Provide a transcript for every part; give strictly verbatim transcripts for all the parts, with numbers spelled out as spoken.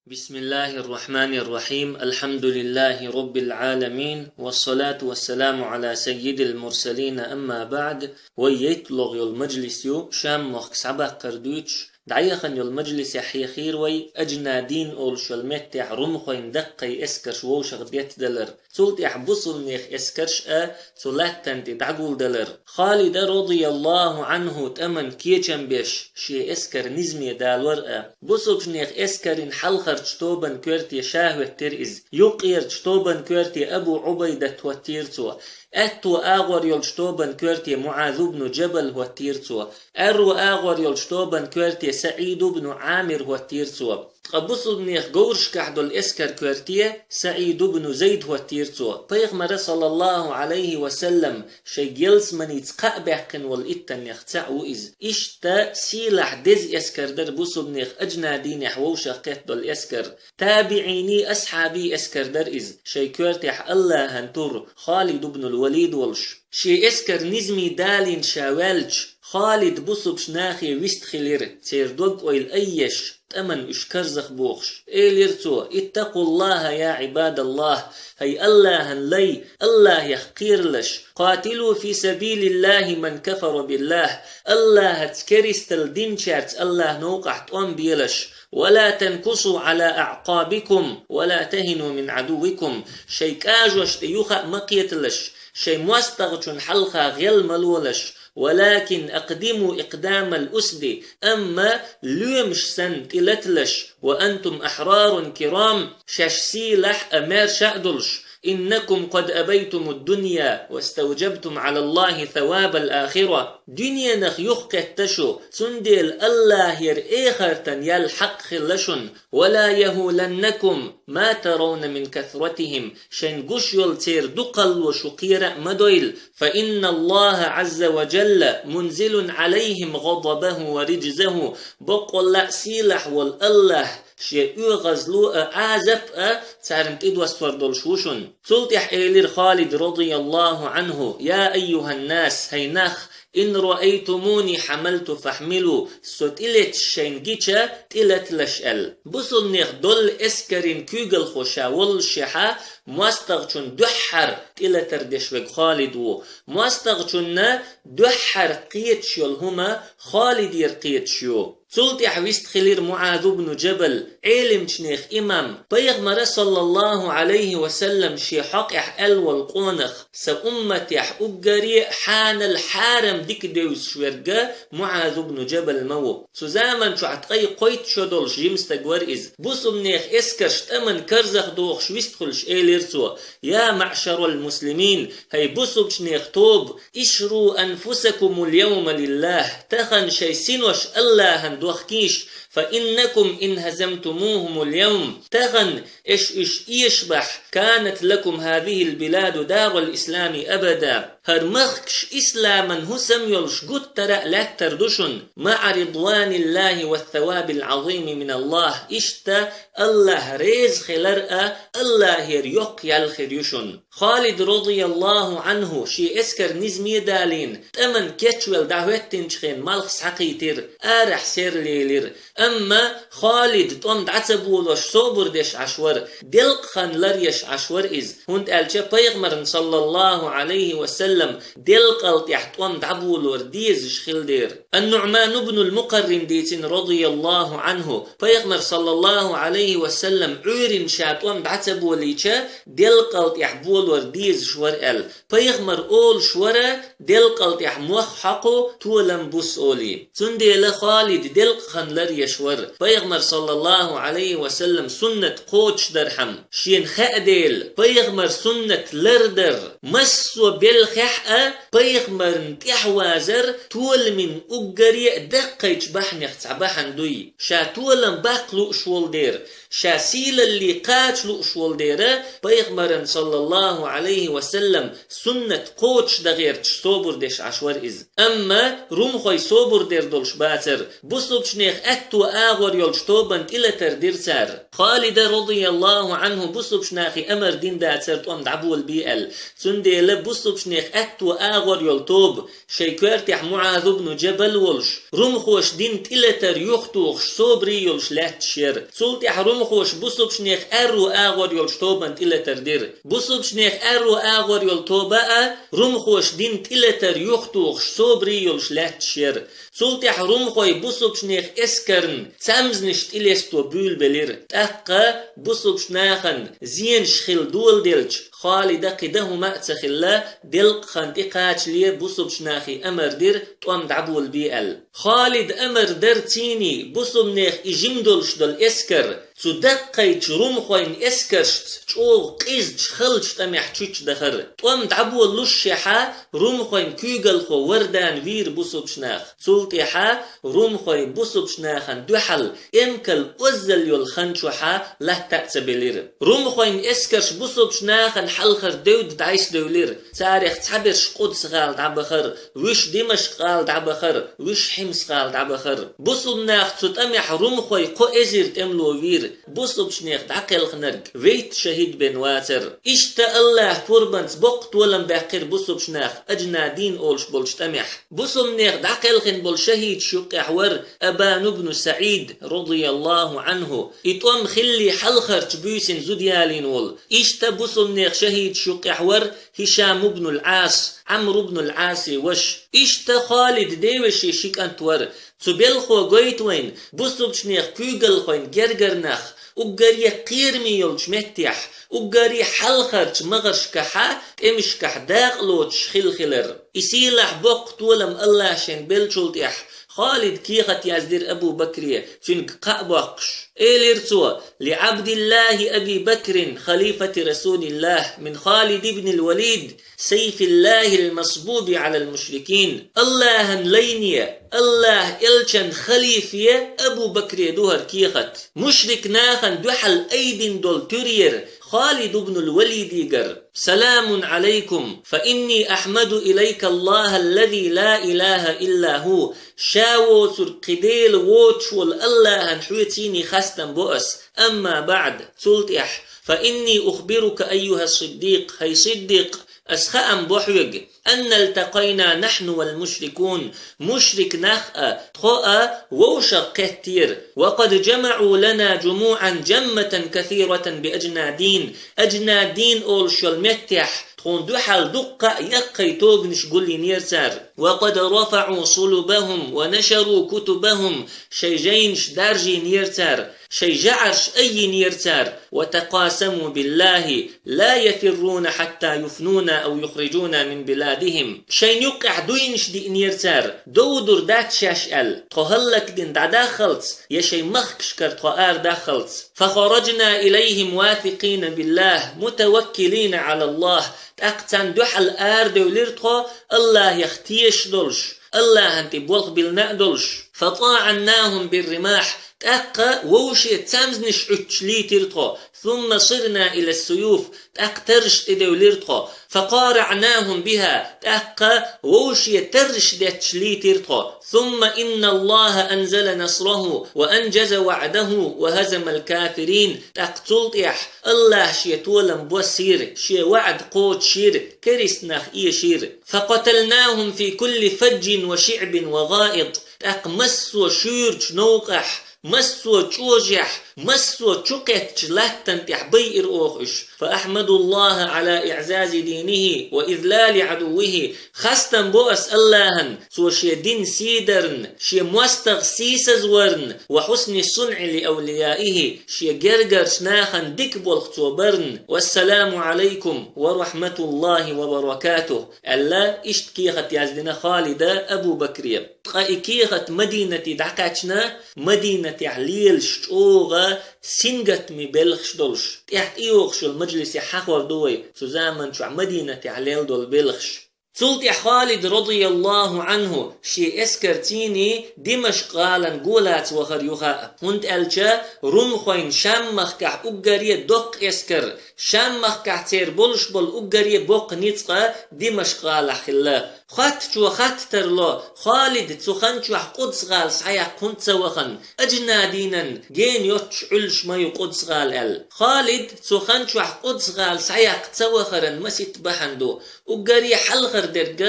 بسم الله الرحمن الرحيم. الحمد لله رب العالمين. والصلاة والسلام على سيد المرسلين. أما بعد. Вай яйтталуш йолу мажлис ю, Шам-мохк схьабаккхар дуьйцуш, дӀаяхана йолу мажлисехь хьехийра вай Аджнадин олуш йолу меттехь румхойн даккхий эскарш вовшах деттадалар. Цул тӀаьхьа бусулнех эскарш а цу латтана тӀе дӀагулдалар. Халида, радияллаху Ӏанху, тӀаман кечам беш, шен эскар низаме далор а. Бусулчнех эскарин хьалхарчу тобан коьрте ша хӀоьттира иза. Юккъерчу тобан коьрте Абу Ӏубайдат хӀоттийра цо. Аьтту агӀор йолчу тобан коьрте МуӀаз ибн Джабал хӀоттийра цо. Аьрру агӀор йолчу тобан коьрте СаӀид ибн Ӏамир хӀоттийра цо. Ткъа бусулнех говрашкахь долу эскар коьрте СаӀид ибн Зайд хӀоттийра цо. Пайхамара, саллаллаху Ӏалайхи ва саллам, шайн гелсманица кхаъ баьккхина волу иттаннех цхьаъ ву иза. Иштта сийлахь деза эскар дара бусулнех Аджнадинехь вовшах кхетта долу эскар. ТабиӀиний, асхьабий эскар дара иза, шайн коьртехь АллахӀан тур Халид ибн ал-Валид волуш. Шен эскар низаме далийна ша ваьлча, Халид бусулчу нахе вистхилира, церан дог-ойла айъеш, тӀаман уьш карзахбохуш. Элира цо: «Иттакъуллаха, я Ӏибадаллах! ХӀай АллахӀан лай, АллахӀех кхералаш! Къатилу фи сабилиллахи ман кафара биллах! АллахӀаца керистал динчаьрца АллахӀан новкъахь тӀом белаш! Ва ла танкусу Ӏала аӀкъабикум, ва ла тахину мин Ӏадуввикум! Шайн кӀажошна тӀе юха а ма кхеталаш, шайн мостагӀчун хьалха гӀел ма лолаш! Валакин акъдиму икъдамал усди, амма лоьмаш санна тӀелаталаш, ва антум ахьрарун кирам, шаьш сийлахь а, маьрша а долуш. Иннакум къад абайтумуд дунья, ваставджабтум Ӏалаллахи савабал ахира. Дуьненах юхакхетта шу, цундела АллахӀера эхартан ял хьакъ хилла шуна. Ва ла яхӀуланнакум ма таравна мин касратихим, шайн гуш йолу церан дукхалло шу кхера а ма дойла. Фа инналлаха Ӏазза ва джалла мунзилун Ӏалайхим гӀадабаху ва риджзаху, баккъалла а сийлахь волу АллахӀ шен оьгӀазло а, Ӏазап а царна тӀедоссор долуш ву шуна». Цул тӀаьхьа элира Халид, радияллаху Ӏанху: «Я айюханнас, хӀай нах, ин раайтумуни хьамалту фахьмилу, со тӀелеташ шайна гича, тӀелаталаш», – аьлла. Бусулнех долу эскарийн куьйгалхо ша воллушехьа, мостагӀчун дуьххьара тӀелатар деш верг Халид ву. МостагӀчунна дуьххьара кхеташ йолу хӀума Халидера кхеташ ю. Цул тӀаьхьа вистхилира МуӀаз ибн Джабал, Ӏелимчунех имам, Пайхамара, саллаллаху Ӏалайхи ва саллам, шен хьокъехь аьлла волу къонах: «Сан умматехь уггаре а хьанал хьарам дика девзаш верг МуӀаз ибн Джабал ма ву». Цу заман чохь ткъе кхойтта шо долуш жима стаг вара иза. Бусулнех эскарш тӀаман карзахдохуш вистхуьлуш, элира цо: «Я маъшарал муслимин, хӀай бусулчнех тоба, ишру анфусакумул явма лиллах, тахана шайн синош АллахӀан дохкийша, фа иннакум ин хӀазамтумухумул явм, тахана аш уьш эшабахь, канат лакум хӀазихил биладу дарал ислами абада. ХӀара махкаш исламан хӀусам йолуш гуттара а лаьттар ду шуна, маӀа ридваниллахи ва савабил Ӏазими миналлах, иштта АллахӀ реза хилар а, АллахӀера йоккха ял хир ю шуна». Халид, радияллаху Ӏанху, шен эскар низаме далийна, тӀаман кечвелла дӀахӀоьттинчу хенахь малх схьакхийтира, арахь серлелира. Амма Халид тӀом дӀа ца болош собар деш Ӏаш вара, делкъа хан ларъеш Ӏаш вара иза, хӀунда аьлча Пайхамарна, саллаллаху Ӏалайхи ва саллам, делкъал тӀехь тӀом дӀаболор дезаш хилла дера. Ан-НуӀман ибн ал-Мукъаррин дийцина, радияллаху Ӏанху, Пайхамар, саллаллаху Ӏалайхи ва саллам, Ӏуьйрина ша тӀом дӀа ца болийча, делкъал тӀехь болор дезаш вара аьлла. Пайхамар олуш вара, делкъал тӀехь мох хьокху, толам буссу олий. Цундела Халид делкъа хан ларъеш вара, Пайхамар, саллаллаху Ӏалайхи ва саллам, суннат кхочушдархьама. Шена хаьа дела, Пайхамар суннат лардар массо а белхехь а, Пайхамарна тӀаьхьавазар толамин уггаре а даккхийчу бахьанех цхьа бахьана дуй. Ша толам баккха лууш волу дера, ша сийлалле кхача лууш волу дера, Пайхамаран, саллаллаху Ӏалайхи ва саллам, суннат кхочушдан гӀерташ собар деш Ӏаш вара иза. Амма румхой собар дер долуш бацара, бусулчнех аьтту агӀор йолчу тобан тӀелатар дира цара. Халида, радияллаху Ӏанху, бусулчу нахе амар дина дацара тӀом дӀаболабе аьлла. Цундела бусулчнех аьтту агӀор йолу тоба, шайн коьртехь МуӀаз ибн Джабал, волуш, румхоша дин тӀелатар юхатухуш, собаре йолуш лаьтташ яра. Цул тӀаьхьа румхоша бусулбчунех аьрру агӀор йолчу тобанна тӀелатар дира. Бусулбчунех аьрру агӀор йолу тоба а румхоша дин тӀелатар юхатухуш, собаре йолуш лаьтташ яра. Цул тӀаьхьа румхой бусулбчунех эскарна цамзанаш тӀелесто буьйлабелира. ТӀаккха бусулбчу нахана зенаш хила доладелча, Халида кхин дан хӀума а ца хилла, делкъа хан тӀекхачале бусулбчу нахе амар дира, тӀом дӀаболабе аьлла. Халида амар дара цуьнан, бусулбанех и жима долуш долу эскар цу даккхийчу румхойн эскаршца чӀогӀа къизачу, халачу тӀамехь чучча дахар. ТӀом дӀаболалушшехьа, румхойн куьйгалхо Вардан вийра бусулбчу нах. Цул тӀаьхьа румхой бусулбчу нахана дуьхьал эмкал оззал йолу хан чохьа латта а ца белира. Румхойн эскарш бусулбчу нахана хьалхара девда дӀасадевлира. Царех цхьаберш Къудс-гӀала дӀабахара, вуьш Димашкъ-гӀала дӀабахара, вуьш Хьимс-гӀала дӀабахара. Бусулбанах цу тӀамехь румхой кхо эзар тӀемало вийра, бусулбчунех дӀакхелхинарг вейтта шахӀид бен вацара. Иштта АллахӀа пурбанца боккха толам баьккхира бусулбчу нах Аджнадин олуш болчу тӀамехь. Бусулбанех дӀакхелхина болу шахӀидаш юккъехь вара Абан ибн СаӀид, радияллаху Ӏанху. И тӀом хиллий хьалхарчу буьйсанна зуда ялийна волу. Иштта бусулбанех шахӀидаш юккъехь вара ХӀишам ибн ал-Ӏас, Ӏамр ибн ал-Ӏаси ваша. Иштта Халида девешин ши кӀант вара. Цу белхо гойту вайна бусулбчунех куьйгалхойн гергара нах уггаре кхераме йолчу меттехь, уггаре хьалхарчу магӀаршкахьа, тӀемашкахь дакъа лоцуш хилла хилар. И сийлахь боккха толам АллахӀа шен беллачул тӀаьхьа Халида кехат яздира Абу Бакре, цуьнга кхаъ боккхуш. Элира цо: «لعبد الله أبي بكر خليفة رسول الله من خالد بن الوليد سيف الله المصبوب على المشركين». АллахӀан лайне, АллахӀан элчан халифе Абу Бакре ду хӀара кехат. Мушрик нахана дуьхьал айдина долу туьрера Халид ибн ал-Валидигара. «سلام عليكم، فإني أحمد إليك الله الذي لا إله إلا هو». Ша воцург кхин Дела воцуш волу АллахӀан хьоьцийний хастам бо ас. أما بعد, цул тӀаьхьа, «فإني أخبرك أيها الصديق», хӀай Сиддикъ, ас хаам бо хьоьга, «أن التقينا نحن والمشركون», мушрик нах а, тхо а вовшах кхеттера, «وقد جمعوا لنا جموعا جمة كثيرة بأجنادين», Аджнадин олуш йолу меттехь тхуна дуьхьал дуккха а яккхий тобанаш гулйинера цара. «وقد رفعوا صلبهم ونشروا كتبهم», шайн жайнаш даржийнера цара, шайн жаӀарш аййинера цара, «وتقاسموا بالله لا يفرون حتى يفنونا أو يخرجونا من بلادهم». Шайн юккъехь дуйнаш диънера цара, довдур дац шаьш аьлла, тхо хӀаллакдина дӀадаххалц, я шайн махкашкара тхо арадаххалц. «فخرجنا إليهم واثقين بالله متوكلين على الله». ТӀаккха царна дуьхьал арадевлира тхо, АллахӀех тешаш долуш, АллахӀан тӀе болх биллина а долуш. «فطاعناهم بالرماح», тӀаккха вовше цамзанаш Ӏуьттуш лийтира тхо. «ثم صرنا إلى السيوف», тӀаккха тарраш тӀедевлира тхо. «فقارعناهم بها», тӀаккха вовше тарраш детташ лийтира тхо. «ثم إن الله أنزل نصره وأنجز وعده وهزم الكافرين». ТӀаккха цул тӀаьхьа АллахӀа шен толам боссийра, шен ваӀда кхочушйира, керист нах эшийра. «فقتلناهم في كل فج وشعب وغائط». ТӀаккха массо а шуьйрачу новкъахь, массо а чӀожехь, массо а чукхеттачу латтана тӀехь байира оха уьш. «فأحمد الله على إعزاز دينه وإذلال عدوه». Хастам бо ас АллахӀан, цо шен дин сий дарна, шен мостагӀ сийсазварна, «وحسن الصنع لأوليائه», шен гергарчу нахана дика болх цо барна. «والسلام عليكم ورحمة الله وبركاته», аьлла, иштта кехат яздина Халида Абу Бакре. Ткъа и кехат Мадинате дӀакхаьчна, Мадинатехь лелаш чӀогӀа сингаттаме белхаш долуш, тӀаьхьа тӀейогӀуш йолу мажлисехь хьахор ду вай цу заман чохь Мадинатехь лелла долу белхаш. Цул тӀаьхьа Халид, радияллаху Ӏанху, шен эскарцийний Димашкъ-гӀалан гулаца вахар юха а, хӀунда аьлча румхойн Шам-махкахь уггаре доккха эскар, Шам-махкахь церан болуш болу уггаре боккха ницкъ Димашкъ-гӀалахь хилла. Хоттачо хатта тарло: «Халид, цу хан чохь Къудс-гӀала схьаяккха хӀунда ца вахана? Аджнадинан гена йоццуш Ӏуьллуш ма ю Къудс-гӀала», аьлла. Халид цу хан чохь Къудс-гӀала схьаяккха ца вахаран масийтта бахьана ду. Уггаре хьалха дерг,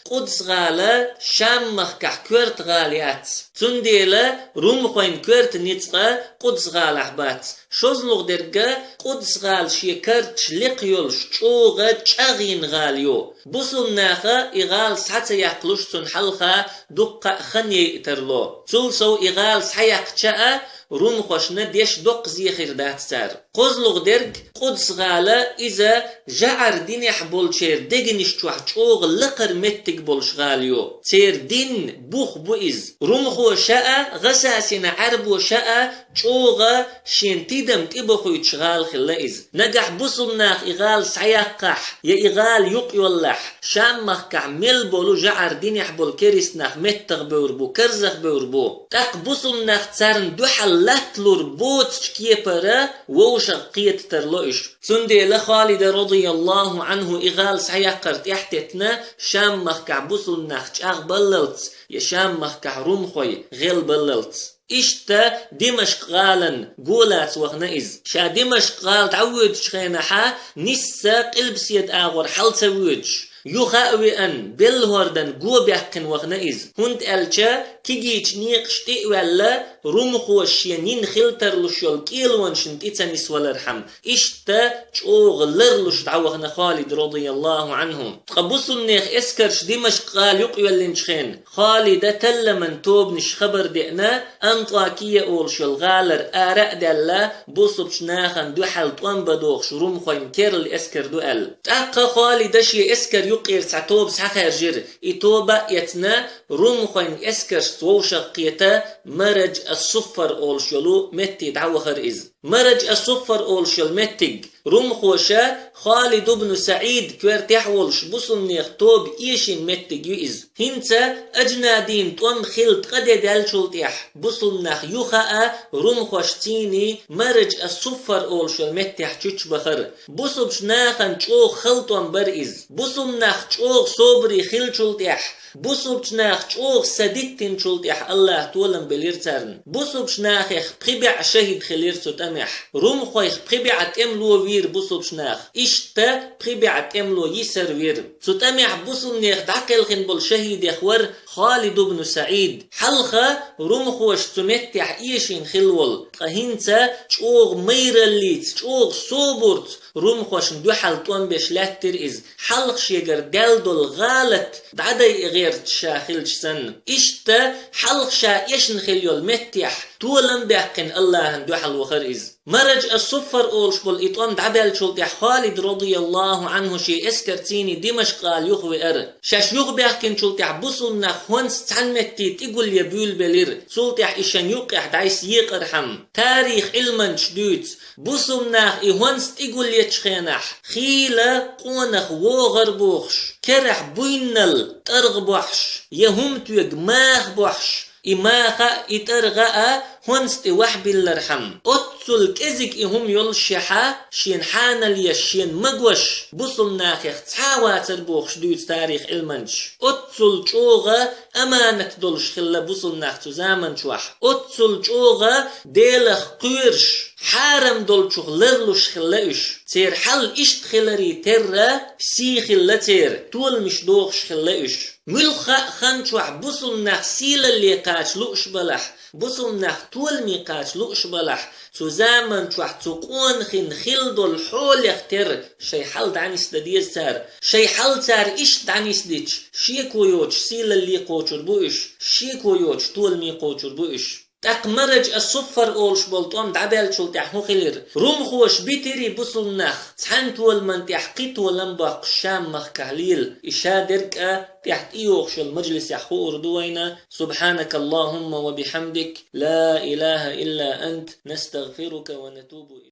Къудс-гӀала Шам-махкахь коьрта гӀала яц. Цундела румхойн коьрта ницкъ Къудс-гӀалахь бац. ШозлагӀа дерг, Къудс-гӀала шен карташ лекха йолуш чӀогӀа чӀагӀйина гӀала ю. Бусулба наха и гӀала схьа ца яккхалуш цунна хьалха дуккха а хан яйа тарло. Цул сов и гӀала схьаяккхича а, румхошна деш доккха зе хир дац цара. КхозлагӀа дерг, Къудс-гӀала иза жӀар динехь болчеран дегнаш чохь чӀогӀа лакхара меттиг болуш гӀала ю. Церан динан бух бу иза. Румхоша а, ГӀасасина Ӏаьрбоша а чӀогӀа шен тидам тӀебохуьйтуш гӀала хилла иза. Нагахь бусулба наха и гӀала схьаяккхахь, я и гӀала юкъайоллахь, Шам-махкахь мел болу жӀар динехь болу керста нах меттахбевр бу, карзахбевр бу. ТӀаккха бусулба нах царна дуьхьал латталур боцучу кепара вовшах кхета тарло уьш. Цундела Халида, радияллаху Ӏанху, и гӀала схьаяккхар тӀехь а теттина, Шам-махкахь бусулба нах чӀагӀбаллалц, я Шам-махкахь румхой гӀелбаллалц. Иштта Димашкъ-гӀалан голаца вахана иза. Ша Димашкъ-гӀала дӀавоьдучу хенахь, нисса Къилбаседа агӀор хьала ца воьдуш, юха а веана, белла хӀордан го баьккхина вахана иза. ХӀунда аьлча кегийчу некъаш тӀе а ваьлла, румхоша шена йина хила тарлуш йолу кӀелонашна тӀе ца нисвалархьама, иштта чӀогӀа ларлуш дӀавахана Халид, радияллаху Ӏанху. Ткъа бусулба нехан эскарш Димашкъ-гӀала юкъайоьллинчу хенахь, Халида талламан тобанаш хабар деана, Антакия олуш йолу гӀалара ара а даьлла, бусулбачу нахана дуьхьал тӀом бан дохуш румхойн керла эскар ду аьлла. ТӀаккха Халида шен эскар юккъера цхьа тоба схьахаьржира. И тоба а эцна, румхойн эскаршца вовшах кхета Марадж ас-Суффар олуш йолу метте дӀавахара иза. Марадж ас-Суффар олуш йолу меттиг румхоша Халид ибн СаӀид коьртехь а волуш бусулба нехан тоба эшийна меттиг ю иза. ХӀинца Аджнадин тӀом хилла ткъа де даьллачул тӀаьхьа бусулба нах юха а румхошций Марадж ас-Суффар олуш йолу меттехь чуччабахара. Бусулбачу нахана чӀогӀа хала тӀом бара иза. Бусулба нах чӀогӀа собаре хиллачул тӀаьхьа, бусулбачу наха чӀогӀа са диттинчул тӀаьхьа АллахӀа толам белира царна. Бусулбачу нахех пхи бӀе шахӀид хилира цу тӀамехь. Румхойх пхи бӀе тӀемало вийра бусулбачу наха. Иштта пхи бӀе тӀемало йисар вира. Цу тӀамехь бусулба нехан дӀакхелхина болу шахӀидех вара Халид ибн СаӀид. Хьалха румхоша цу меттехь эшийна хилла волу, ткъа хӀинца чӀогӀа майраллица, чӀогӀа собарца румхошна дуьхьал тӀом беш лаьттира иза, хьалха шегара даьлла долу гӀалат дӀадайа гӀерташ ша хилча санна. Иштта хьалха ша эшна хилла йолу меттехь толам баьккхина АллахӀана дуьхьал вахара иза. Марадж ас-Суффар олуш болу и тӀом дӀабаьллачул тӀаьхьа Халид, радияллаху Ӏанху, шен эскарций Димашкъ-гӀала юхавеара. Шаьш юхабаьхкинчул тӀаьхьа бусулба нах хӀонс цхьана метте тӀе гулъян буьйлабелира, цул тӀаьхьа и шайн юккъехь дӀасаекъархьама. Тарих Ӏилманчаш дуьйцу, бусулба наха и хӀонс тӀе гулъечу хенахь, хийла къонах вогӀар бохуш, керахь буйннал тӀаргӀа бохьуш, я хӀума тоьга маха бохьуш, и маха а, и тӀаргӀа а хӀонс тӀе вахьбиллархьама. Оццул кӀезиг и хӀума йолушехь а, шена хьанал еш, шена магош, бусулба нахех цхьа а вацара бохуш дуьйцу тарих Ӏилманчаш. Оццул чӀогӀа аманат долуш хилла бусулба нах цу заман чохь. Оццул чӀогӀа Делах кхоьруш, хьарам долчух ларлуш хилла уьш. Церан хьал иштта хиларе терра, сий хилла церан, толамаш дохуш хилла уьш. Муьлхха а хан чохь бусулба нах сийлалле кхача лууш балахь, бусулба нах толаме кхача лууш балахь, цу заман чохь цу къонахин хилла долу хьолех терра шайн хьал дӀанисдан деза цара. Шайн хьал цара иштта дӀанисдича, шеко йоцуш сийлалле кхочур бу уьш, шеко йоцуш толаме кхочур бу уьш. ТӀаккха Марадж ас-Суффар олуш болу тӀом дӀабаьллачул тӀаьхьа хӀун хилира? Румхоша битира бусулба нах, цхьана толаман тӀехь кхин толам боккхуш Шам-махкахь лела. И шадерг а тӀехь тӀейогӀуш йолу мажлисехь хуур ду вайна. سبحانك اللهم وبحمدك، لا إله إلا أنت، نستغفرك ونتوب إليك.